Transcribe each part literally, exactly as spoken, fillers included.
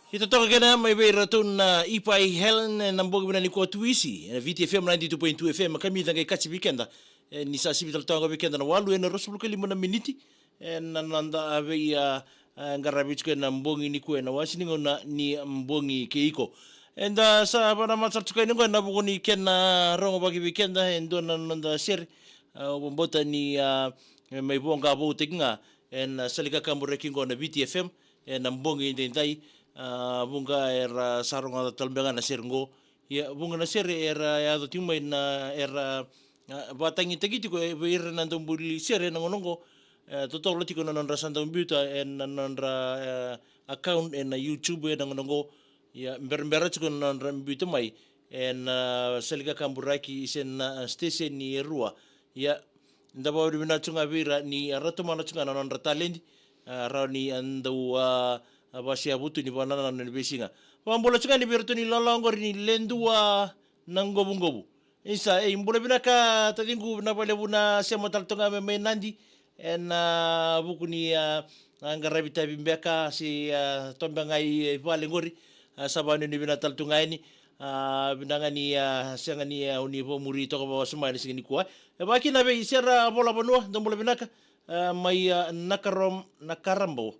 Ita toka kena mai vei iratou na Ipai Helen, e, na bogi vinaka nikua Tuisi, e, na Viti F M ninety-two point two F M, kamica qai kaci vei keda. E, ni sa sivi tale toka vei keda na walu ena ruasagavulu ka lima na miniti. E, na noda vei, a, a, qaravi tiko ena bogi nikua ena wase ni gauna ni bogi kei iko. Eda sa vanamata tale tiko yani qo ena vuku ni kena rogovaki vei keda e dua na noda sere. A, au vakabauta ni, a, mai voqa voutaki ga ena sala ni kakaburaki qo na Viti F M, ena bogi edaidai, a, vuqa era sa rogoca tale beka na sere qo. Ia, vuqa na sere era yaco tiko mai na era, a, vakatagitaki tiko e vei ira na daubuli sere ena gauna qo, e, totolo tiko na nodra sa dau biuta ena nodra, e, account ena YouTube ena gauna qo. Ia, berabera tiko na nodra biuta mai ena, a, sala ni kakaburaki se na, a, station e rua. Ia, da vakavinavinaka tu ga vei ira ni, a, ra tomana tu ga na nodra taledi, a, rawa ni, a, dau, a, a, vaseavutu ni vakanananu ena veisiga. Vakabula tu ga yani vei iratou ni lalawa qori ni Ledua na Qovuqovu. Isa, e, bula vinaka taciqu, vinaka vakalevu na sema tale tu ga mai, mai Nadi. Ena, a, vuku ni, a, a, qaravi tavi beka se, a, tobe ga i, i vale qori. A, sa vakanuinui vinaka tale tu ga yani. A, vinaka ga ni, a, sega ni, a, o ni vakamuri toka vakawasoma ena siga nikua. E, vakakina vei Sera Volavanua, dou bula vinaka. A, mai, a, Nakarom-, Nakarabo.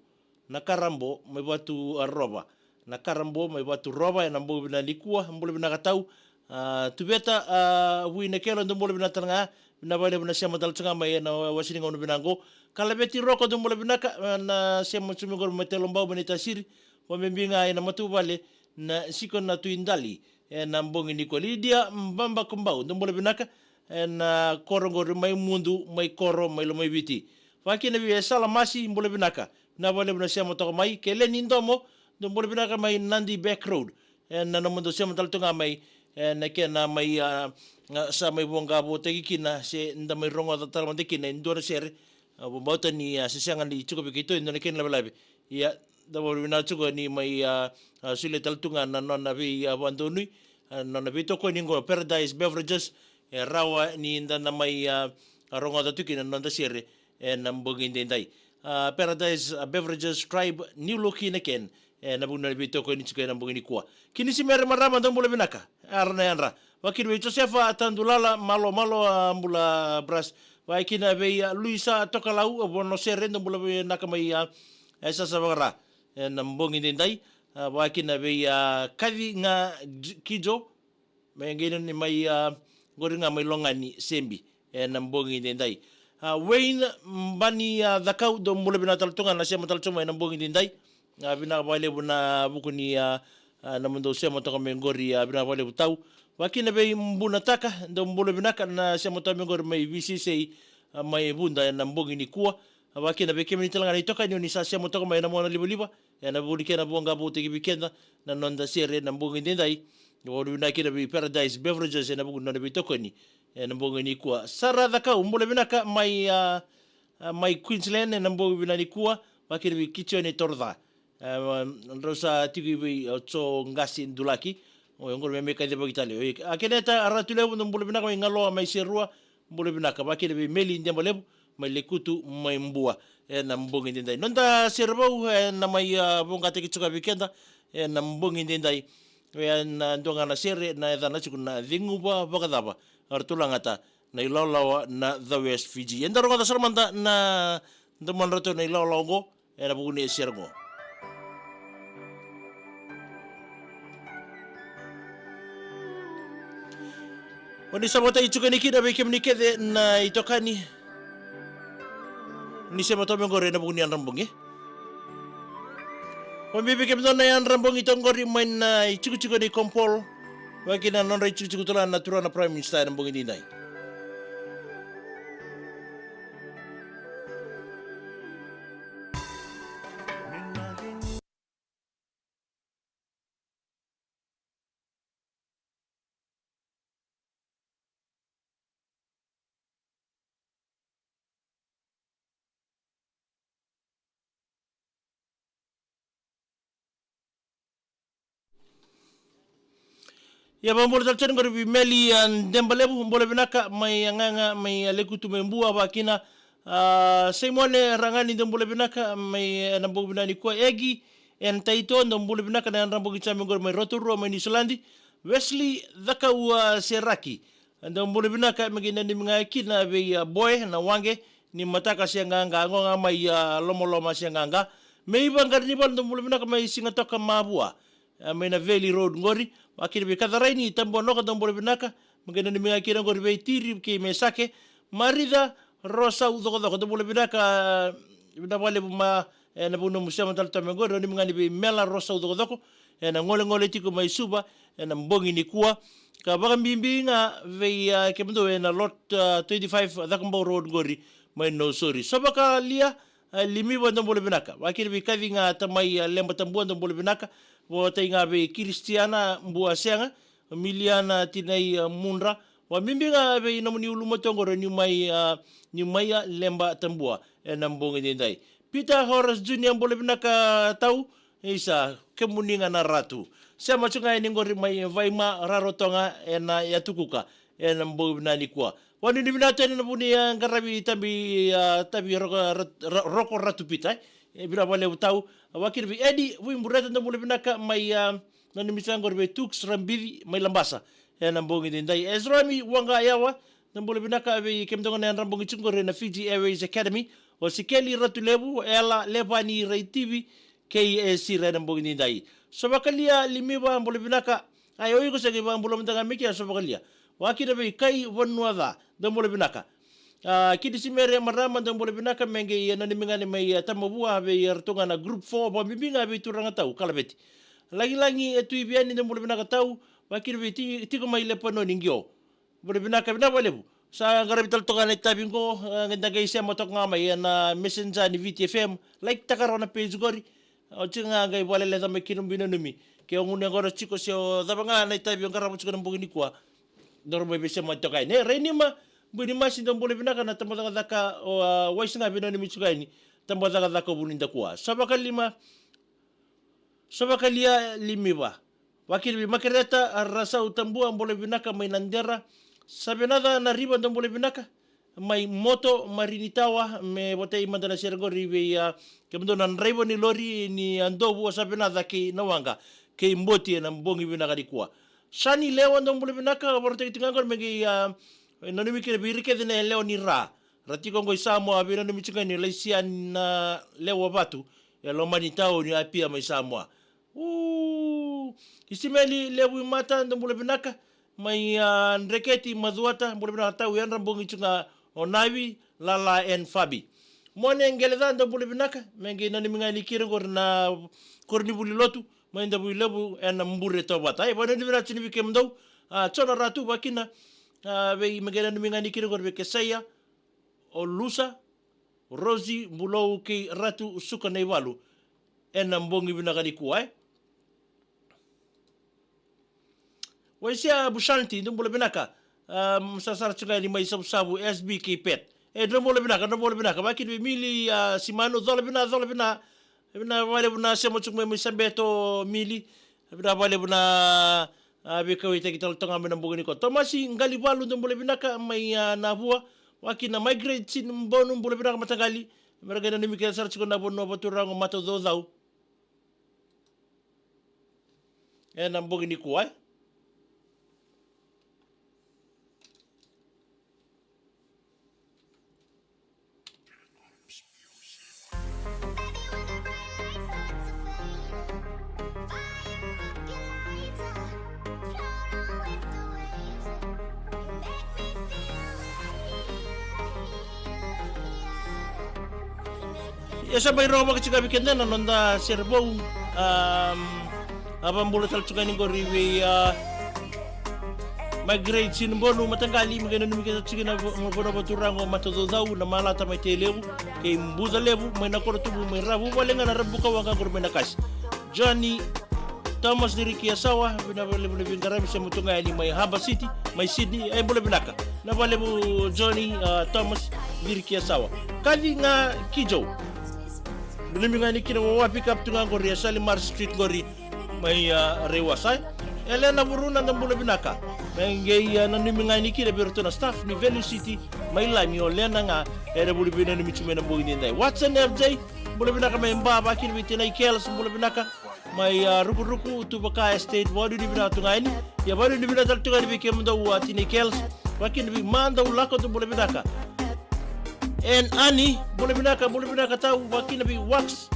Nakarabo, mai Vatu, a, Rova. Nakarabo, mai Vatu Rova, ena bogi vinaka nikua, bula vinaka tau. A, Tuveta, a, Vui Nakelo, dou bula vinaka tale ga, vinaka vakalevu na sema tale tu ga mai ena wase ni gauna vinaka qo. Kalaveti Roko, dou bula vinaka, a, na sema tu mai qori mai Telobau, mai Naitasiri, vakabibi ga ena matavuvale na Siko na Tui Dali, ena bogi nikua. Lidia Babakubau, dou bula vinaka, ena koro qori mai Mudu, mai koro, mai Lomaiviti. Vakakina vei Sala Masi, bula vinaka. Vinaka vakalevu na sema toka mai, Keleni Domo, dou bula vinaka mai Nadi Back Road. Ena nomudou sema tale tu ga mai, ena kena mai, a, a, sa mai voqa votaki kina, se da mai rogoca tale mada kina e dua na sere, a, vakabauta ni, a, se sega ni tiko vei keitou e dua na kena lavelave. Ia, da vakavinavinaka tiko ni mai, a, a, solia tale tu ga na nona vei, a, vakadonui, a, nona veitokoni qo Paradise Beverages, e rawa ni da na mai, a, a, rogoca tu kina na noda sere ena bogi edaidai. A, Paradise, a, Beverages Tribe, New Look in a Can, ena vuku ni veitokoni tiko ena bogi nikua. Kini Simere Marama, dou bula vinaka. Ara na yadra. Vakakina vei Josefa Tadulala, malo, malo, a, bula Bras. Vakakina vei, a, Luisa Tokalau, a, Vono Sere, dou bula vinaka mai, a, e Sasa Vakara. Ena bogi edaidai, a, vakakina vei, a, Kaci ga J-, Kijo, mai qai ni mai, a, qori ga mai Logani Sebi, ena bogi edaidai. A, Wayne Bani, a, Cakau, dou bula vinaka tale tu ga na sema tale tu mai ena bogi edaidai. A, vinaka vakalevu na vuku ni, a, a, nomudou sema toka mai qori, a, vinaka vakalevu tau. Vakakina vei Bunataka, dou bula vinaka na sema toka mai qori mai V C C, a, mai Vuda ena bogi nikua. A, vakakina vei kemuni tale ga na itokani o ni sa sema toka mai ena mona livaliva, ena vuku ni kena voqa votaki vei keda na noda sere ena bogi edaidai. Vakavinavinaka kina vei Paradise Beverages ena vuku ni nona veitokoni ena bogi nikua. Sara Cakau, bula vinaka mai, a, a, mai Queensland ena bogi vinaka nikua. Vakakina vei Kitione Toroca. E, drau sa tiko i vei, o Jo Qase Dulaki. O, e qori me, me kacivaki tale. O, a, Keneta Ratulevu, dou bula vinaka mai Galoa mai Serua. Bula vinaka. Vakakina vei Meli Debalevu mai Lekutu mai Bua. Ena bogi edaidai. Noda sere vou, e, na mai, a, voqataki tiko vei keda ena bogi edaidai. E, na dua ga na sere, na yacana tiko na Ceguva Vakacava. Ratou lagata na ilawalawa na The West Fiji. Eda rogoca sara mada na domodratou na ilawalawa oqo, ena vuku ni sere oqo. O ni sa vakataki tiko yani kina vei kemuni kece na itokani. Ni sema toka mai qori ena vuku ni yadra bogi. Vakabibi kemudou na yadra bogi toka qori mai na itikotiko ni Compol. Vakakina na nodra itikotiko tale na turaga na Prime Minister ena bogi edaidai. Ia, vakabula tale tiko qori vei Meli, a, Debalevu, bula vinaka mai Agaga, mai Lekutu, mai Bua, vakakina, a, Simone Ragani, dou bula vinaka mai, e, na bogi vinaka nikua, Egi, Entaito, dou bula vinaka, na yadra bogi tiko mai qori mai Rotorua mai Niusiladi. Wesley Cakaua Seraki, dou bula vinaka, me qai nanumi ga kina vei, a, Boe na Waqe, ni mataka se qaqa, qo ga mai, a, Lomaloma se qaqa. Meiva Qaranivalu, dou bula vinaka mai Sigatoka, Mavua, a, mai na Valley Road qori. Vakakina vei Kacaraini Tabuanoka, dou bula vinaka, me qai nanumi ga kina qori vei Tiri kei Mesake. Marica Rosau Cokocoko, dou bula vinaka, vinaka vakalevu ma, e, na vanua mo sema tale tu mai qori, nanumi ga ni vei Mela Rosau Cokocoko, e, na golegole tiko mai Suva, e, na bogi nikua. Ka vakabibi ga vei, a, kemudou, e, na lot, a, twenty-five Cakobau Road qori mai Nausori. Sovakalia, a, Limiva, dou bula vinaka. Vakakina vei Kaci ga Tamai, a, Leba Tabua, dou bula vinaka. Votai ga vei Kiristiana Buasega, Miliana Tinai, a, Mudra. Vakabibi ga vei nomuni ulumatua qori, Niumai, a, Niumai, a, Leba Tabua, e, na bogi daidai. Peter Horace Junior, bula vinaka tau. Isa, kemuni ga na ratu. Sema tiko ga yani qori mai Vaima, Rarotoga, e, na Yatu Kuka, e, na bogi vinaka nikua. Vanuinui vinaka tu yani na vu ni, a, qaravi tavi, a, tavi roko, ra-, ra-, roko Ratu Peter, e. E, vinaka vakalevu tau. Vakakina vei Edi Vuibureta, dou bula vinaka mai, a, nanumi tiko ga qori vei Tuks Rabici mai Labasa, e, na bogi daidai. Ezrami Waqayawa, dou bula vinaka vei kemudou ga na yadra bogi tiko qori na Fiji Airways Academy. O Sikeli Ratulevu, Ela Levani Raitivi, kei Esira, e, na bogi daidai. Sovakalia Limiva, bula vinaka. Ai, o iko sa qai vakabula mada ga mai kea, Sovakalia. Vakakina vei Kai Vanuaca, dou bula vinaka. A, Kitisimere Marama, dou bula vinaka, me qai, e, nanumi ga ni mai, e, Tamavua vei, e, ratou ga na group four, vakabibi ga vei turaga tau Kalaveti. Lagilagi, e, Tuiviani, dou bula vinaka tau. Vakakina vei Ti-, Tiko mai Lepanoni Qio. Bula vinaka, vinaka vakalevu. Sa qaravi tale toka na itavi qo, e, qai da qai sema toka ga mai ena Messenger ni Viti F M. Like taka rawa na page qori. O tiko ga qai vakaleleca mai kina, o bau nanumi. Ke o gunu yaqona tiko se o cava ga na itavi o qarava tiko na bogi nikua, daru mai veisema toka yani. E, Rainima Bunimasi, dou bula vinaka, na tabacakacaka o, a, Waisiga veinanumi tiko yani. Tabacakacaka o Vunidakua. Savakalima, Savakalia Limiva. Vakakina vei Makereta Rasau Tabua, bula vinaka mai Nadera. Savenaca Nariva, dou bula vinaka mai Moto, Marini Tawa. Me votai mada na sere qori vei, a, kemudou na draiva ni lori ni Yadovu, o Savenaca kei Nawaqa kei Boti, ena bogi vinaka nikua. Sani Lewa, dou bula vinaka, vakarautaki tiko ga qori me qai, a, nanumi kina vei ira kece na yalewa ni Ra. Ra tiko qo i Samoa, veinanumi tiko ga ni Laisiani na Lewa Vatu, e loma ni tauni o Apia mai Samoa. U, Isimeli Levuimata, dou bula vinaka mai, a, Dreketi, Macuata, bula vinaka tau, yadra bogi tiko ga o Navi, Lala and Fabi. Mone Qeleca, dou bula vinaka, me qai nanumi ga ni kina qori na koronivuli lotu mai Davuilevu ena Bure, Tovata. E, vakananumi vinaka tiko vei kemudou, a, Jona Ratu, vakakina, a, vei, me qai nanumi ga ni kina qori vei Kesaia, o Lusa, Rosi, Bulou kei Ratu Suka Naivalu, ena bogi vinaka nikua, e. Waisia Busanti, dou bula vinaka. Am, sarasara tiko ga yani mai Savusavu, S B kei Pet. E, dou bula vinaka, dou bula vinaka. Vakakina vei Mili, a, Simanu, cola vina, cola vina. Vina vakalevu na sema tiko mai, mai Sabeto, Mili. Vina vakalevu na, a, veikauwaitaki tale toka ga mai na bogi nikua. Tomasi Qalivalu, dou bula vinaka mai, a, Navua. Vakakina Migrate Sinibonu, bula vinaka mataqali. Me ra qai nanumi kece sara tiko na vanua vakaturaga o Matacaucau ena bogi nikua, e. Ia sa mai rogo vakatikavi keda na noda sere vou. Am, a vakabula tale tiko yani qori vei, a, Migrate Sinibonu mataqali, me qai nanumi kece tiko na vo-, vanua vakaturaga o Matacaucau, na Malata mai Tailevu kei Bucalevu mai Nakonotubu, mai Ravu, vale ga na Rabuka, waqa qori mai Nakasi. Johnny Thomas Diriki Yasawa, vina vakalevu na veiqaravi, sema tu ga yani mai Harbour City, mai Sydney, e, bula vinaka. Na vakalevu Johnny, a, Thomas Diriki Yasawa. Kaci ga Kijo. Nanumi ga ni kina wawa pick up tu ga qori e Salimar Street qori mai, a, Raiwasa. Elena Vuruna, dou bula vinaka. E qai, a, nanumi ga yani kina vei iratou na staff ni Value City mai Lami, o Lena ga era vuli veinanumi tiko mai na bogi nidai. Watson F J, bula vinaka mai Ba, vakakina vei Tinai Kels, bula vinaka mai, a, Rukuruku, Tuvaka Estate, vakanuinui vinaka tu ga yani. Ia vakanuinui vinaka tale tu ga yani vei kemudou, a, Tinai Kels, vakakina vei Madau Lako, dou bula vinaka. En Ani, bula vinaka, bula vinaka tau, vakakina vei Wax.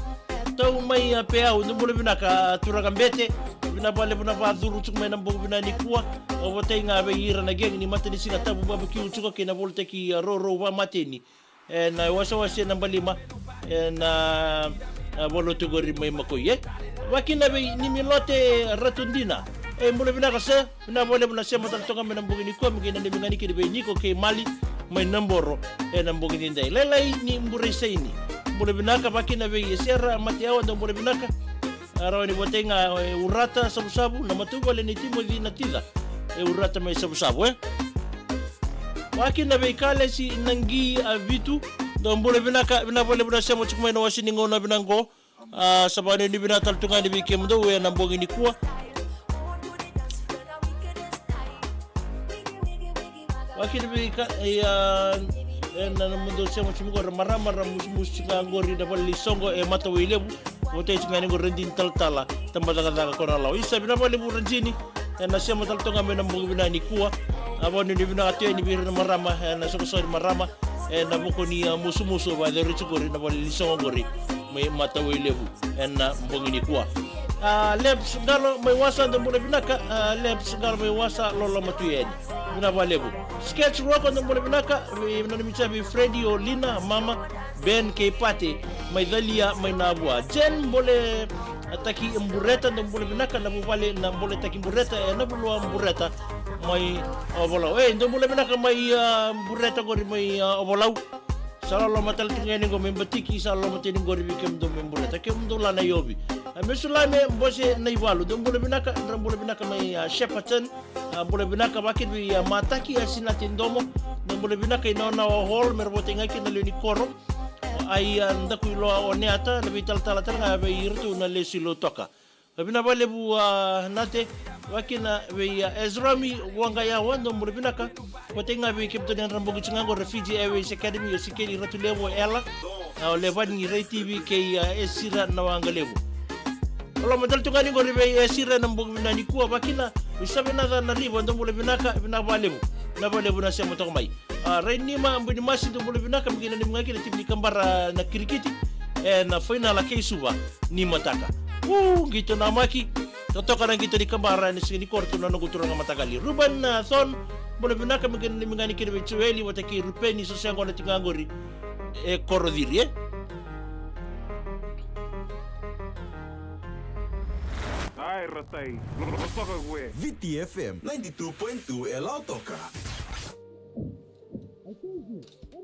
Tau mai, a, Peau, dou bula vinaka, a, turaga Bete. Vinaka vakalevu na vakacuru tiko mai na bogi vinaka nikua. Au votai ga vei ira na gang ni matanisiga tabu babakiu tiko kei na volitaki, a, rourou vakamateni. E na wasewase naba lima. E na, a, valutu qori mai Makoi, e. Vakakina vei Nimilote Ratudina. E, bula vinaka sir. Vinaka vakalevu na sema tale toka mai na bogi nikua, me qai nanumi ga yani kina vei Niko kei Mali mai Naboro ena bogi nidai. Lailai ni Bureisaini, bula vinaka, vakakina vei Sera Mateawa, dou bula vinaka. A, rawa ni votai ga e Urata Savusavu, na matavuvale nei Timoci Natica e Urata mai Savusavu, e. Vakakina vei Kalesi Naqi, a, Vitu, dou bula vinaka, vinaka vakalevu na sema tiko mai na wase ni gauna vinaka qo. A, sa vakanuinui vinaka tale tu ga yani vei kemudou ena bogi nikua. Vakakina vei ka, ia, ena nomudou sema tiko qori, marama ra musumusu tiko ga qori na vale ni soqo e Matawailevu. Votai tiko ga yani qori Radini Talatala, Tabacakacaka, Konalalawa. Isa, vinaka vakalevu Radini, ena sema tale toka mai na bogi vinaka nikua. A, vakanuinui vinaka tu yani vei ira na marama, ena soqosoqo ni marama, ena vuku ni, a, musumusu vakayacori tiko qori na vale ni soqo qori mai Matawailevu ena bogi nikua. A, Leps Qalo mai Wasa, dou bula vinaka, a, Leps Qalo mai Wasa, loloma tu yani. Vinaka vakalevu. Sketch Roko, dou bula vinaka, vei, nanumi tiko vei Freddy, o Lina, Mama, Ben kei Pate mai Calia mai Navua. Jen Bole, a, Taki Bureta, dou bula vinaka, na vuvale na Bole Taki Bureta, e na vulua Bureta mai Ovalau. E, dou bula vinaka mai, a, Bureta qori mai, a, Ovalau. Sa loloma tale tu ga yani qo mai Batiki, sa loloma tale yani qori vei kemudou mai Bureta, kemudou la na Iovi. A, Mesulame Bose Naivalu, dou bula vinaka, dou bula vinaka mai, a, Shepparton. A, bula vinaka vakakina vei, a, Mataki, a, Sinate Domo, dou bula vinaka, i Naonawa Hall, me ra votai ga kina na lewe ni koro. Ai, a, Dakuiloa Oneata, na veitalatala tale ga vei iratou na lesu i Lautoka. A, vinaka vakalevu, a, Nate, vakakina vei, a, Ezrami Waqayawa, dou bula vinaka. Votai ga vei kemudou na yadra bogi tiko ga qo ra Fiji Airways Academy, o Sikeli Ratulevu, o Ela, a, o Levani Raitivi kei, a, Esira Nawaqalevu. Loloma tale tu ga yani qori vei Esira ena bogi vinaka nikua, vakakina vei Savenaca Nariva, dou bula vinaka, vinaka vakalevu. Vinaka vakalevu na sema toka mai. A, Rainima Bunimasi, dou bula vinaka, me qai nanumi ga kina na timi ni Kabara na kirikiti ena fainala kei Suva ni mataka. U, qito namaki. Totoka na qito ni Kabara ena siga nikua, ratou na noqu turaga mataqali. Ruben, a, Thon, bula vinaka, me qai nanumi ga yani kina vei Joeli vata kei Rupeni, so se yaqona tiko ga qori e Korociri, e. Ai, ratai. Lo-, lo-, toka gue. Viti F M ninety-two point two e Lautoka.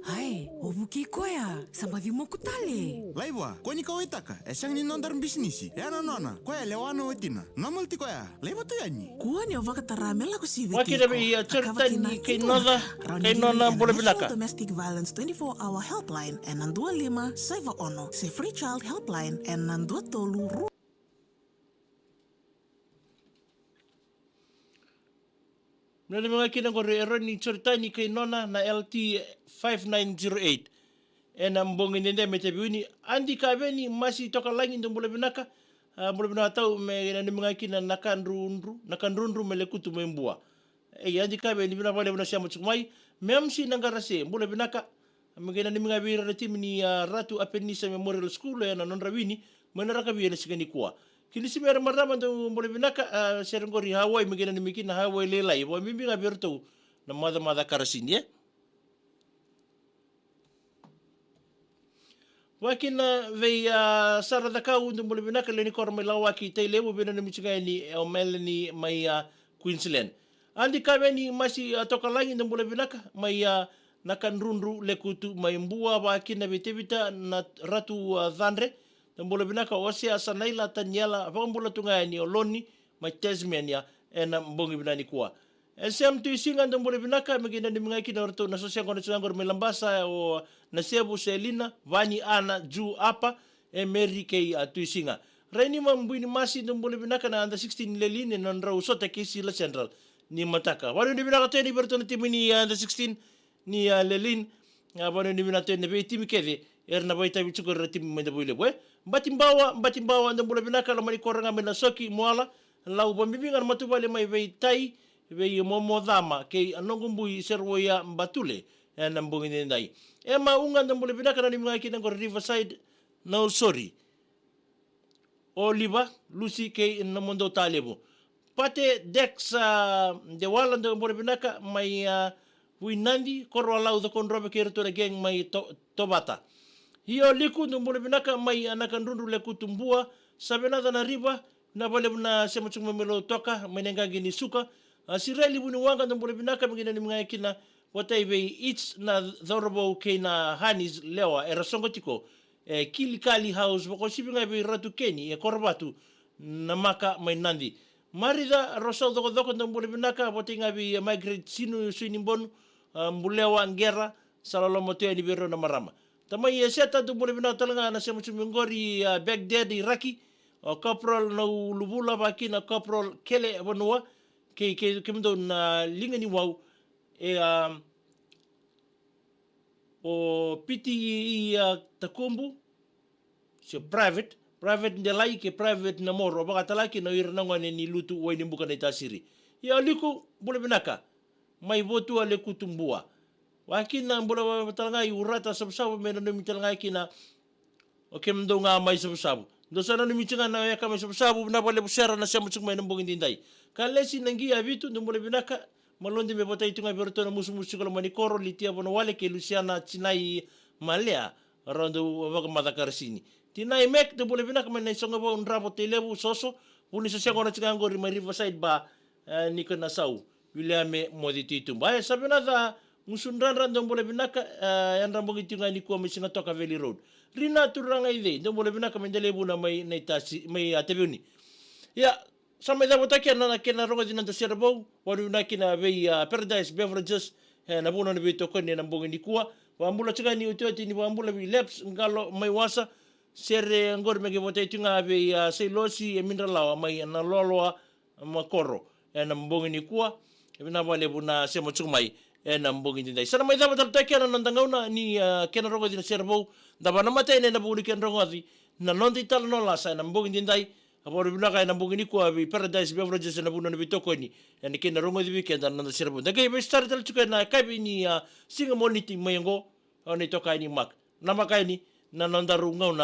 Ai, o Vuki koya, sa baci moku tale. Laiva, ko ni kauwaitaka, e sega ni nodaru bisinisi, e a nona, koya lewa na watina. Normal tiko ya, laiva tu yani. Kua ni o vakatara me lako si Viti. Vakakina vei, a, Joritani kei Noca, kei nona bula vinaka. National Domestic Violence twenty-four hour helpline, ena dua lima saiva ono, se Free Child Helpline, ena dua tolu ru. Nanumi ga kina qori Eroni Joritani kei nona na L T five nine zero eight. Ena bogi nidai me tavi uni. Adi Kaveni Masi Tokalagi, dou bula vinaka. A, bula vinaka tau, me nanumi ga kina na Kadrudru, na Kadrudru me Lekutu mai Bua. Ei, Adi Kaveni, vinaka vakalevu na sema tiko mai. Memsi Naqarase, bula vinaka. Me qai nanumi ga vei ira na timi ni, a, Ratu Apenisa Memorial School ena nodra wini mai Narakavei ena siga nikua. Kini Simera Marama, dou bula vinaka, a, sere qori Hawaii, me qai nanumi kina Hawaii lailai, vakabibi ga vei iratou na macamaca karasini, e. Vakakina vei, a, Sara Cakau, dou bula vinaka, lewe ni koro mai Lawaki, Tailevu, veinanumi tiko ga yani, e, o Melanie mai, a, Queensland. Adi Kaveni Masi, a, Tokalagi, dou bula vinaka, mai, a, Nakadrudru Lekutu mai Bua, vakakina vei Tevita na Ratu, a, Cadre, dou bula vinaka, Osea, Sanaila, Taniela, vakabula tu ga yani o Loni mai Tasmania ena bogi vinaka nikua. E Sem Tuisiga, dou bula vinaka, me qai nanumi ga kina o ratou na soqosoqo ni turaga qori mai Labasa, o Nasevu, Selina, Vani, Ana, Ju, Apa, e Meri kei, a, Tuisiga. Rainima Buinimasi, dou bula vinaka, na under sixteen Lelini, na nodrau sota kei Sila Central. ni mataka. Vakanuinui vinaka tu yani vei iratou na timi ni, ah, the sixteen ni, ah, Lelean. Ah, vakanuinui vinaka tu yani na veitimi kece era na vakaitavi tiko ira na timi mai Davuilevu, e. Batibawa, Batibawa, dou bula vinaka, loma ni koro ga mai Nasoki, Moala. Lau vakabibi ga na matavuvale mai vei Tai, vei Momo Cama kei a noqu bui Seroia Batule ena bogi edaidai. Ema Uga, dou bula vinaka, nanumi ga kina qori Riverside, Nausori, Oliva, Lusi kei na nomudou talevu. Pate Dex, ah, Dewala, dou bula vinaka mai, ah, Vuinadi, Koroalau, Cakaudrove kei iratou na gang mai To-, Tovata. Io Liku, dou bula vinaka mai, ah, Nakadrudru, Lekutu Bua, Savenaca na Riva, na vakalevu na sema tiko mai Lautoka, mai na qaqi ni suka. Ah, Sireli Vuniwaqa, dou bula vinaka, me qai nanumi ga kina vata vei Its na cauravou kei na Hanis Lewa era soqo tiko e Kilikali House, vakauasivi ga vei Ratu Keni e Korovatu, Namaka mai Nadi. Marica Rosau Cokocoko, dou bula vinaka, vata ga vei, e, Margaret Sinu, Sui ni Bonu, ah, Bulewa Qera, sa loloma tu yani vei rau na marama. Tamai Eseta, dou bula vinaka tale ga, na sema tiko mai qori, ah, Baghdad, Iraki, o Corporal Nauluvula, vaka kina Corporal Kele Vanua, kei, kei, kemudou na Liga ni Wau, e, ah, o Piti i, i, ah, Takubu, se Private, Private Delai kei Private Namoro, vaka tale ga kina o ira na gone ni Lutu, Wainibuka, Naitasiri. Io Liku, bula vinaka mai Votua, Lekutu Bua. Vaka kina bula vinaka tale ga i Urata, Savusavu, me nanumi tale ga kina o kemudou ga mai Savusavu. Dou sa nanumi tiko ga na weka mai Savusavu, vinaka vakalevu sara na sema tiko mai na bogi edaidai. Kalesi Naqi, Vitu, dou bula vinaka, malodi me vakaitavi tu ga vei iratou na musumusu tiko loma ni koro, Litia Vanawale kei Lusiana Tinai Malea, rau dau vakamaca karasini. Tinai Mek, dou bula vinaka mai Naisogavou, Dravo, Tailevu, Soso, Vunisoso, yaqona tiko ga qori mai Riverside Bar, e, ni ko Nasau. Viliame Moci Tuituba. E, Savenaca Gusudradra, dou bula vinaka, e, yadra bogi tiko ga nikua mai Sigatoka Valley Road. Rina Turaga i Cei, dou bula vinaka mai Delaivuna mai Naitasi, mai, a, Taveuni. Ia, sa mai cava toka na, na kena rogoci na noda sere vou, vakanuinui vinaka kina vei, a, Paradise Beverages, e, na vanua ni veitokoni ena bogi nikua. Vakabula tiko ga ni otioti ni vakabula vei Leps Qalo mai Wasa, sere qori me qai vakaitavi tiko ga vei, a, Sailosi e Midralawa mai Naloloa, Makoro, ena bogi nikua. E vinaka vakalevu na sema tiko mai ena bogi edaidai. Sa na mai cava tale toka na noda gauna ni, a, kena rogoci na sere vou. Da vakanamata yani ena vuku ni kena rogoci na noda italanoa lasa ena bogi edaidai. A, vakavinavinaka ena bogi nikua vei Paradise Beverages ena vanua ni veitokoni ena kena rogoci vei keda na noda sere vou. Da qai veisotari tale tiko ena yakavi ni, a, siga Moniti mai oqo. Au na itokani Mark. Namaka yani na nodaru gauna.